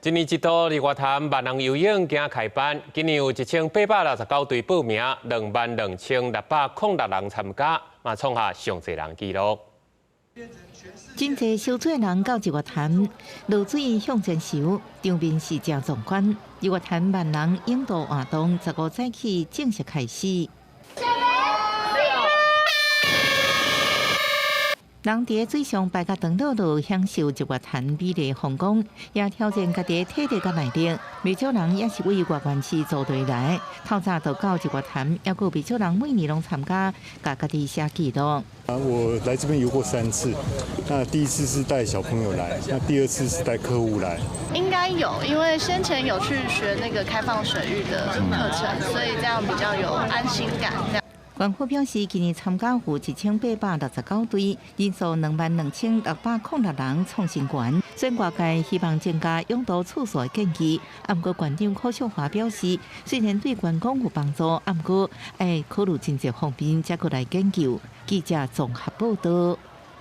一年一度日月潭萬人游泳今開班，今年有1869隊報名，22,606人參加，嘛創下上濟人紀錄。真濟泅水人到日月潭，落水向前游，場面是誠壯觀。日月潭萬人泳渡活動15早起正式開始。人佇水上排甲長樂樂，享受日月潭美麗風光，也挑戰家己體力佮耐力。袂少人也是為外縣市組隊來，透早就到日月潭，猶閣有袂少人每年攏參加，共家己寫記錄。啊，我來這邊游過三次，那第一次是帶小朋友來，那第二次是帶客戶來。應該有，因為先前有去學那個開放水域的課程，所以這樣比較有安心感。這樣。縣府表示，今年參加有1869隊，人數22,606人創新高。雖然外界希望增加泳渡次數的建議，毋過縣長柯秀華表示，雖然對觀光有幫助，毋過愛考慮真濟方面，才閣來研究。記者綜合報道。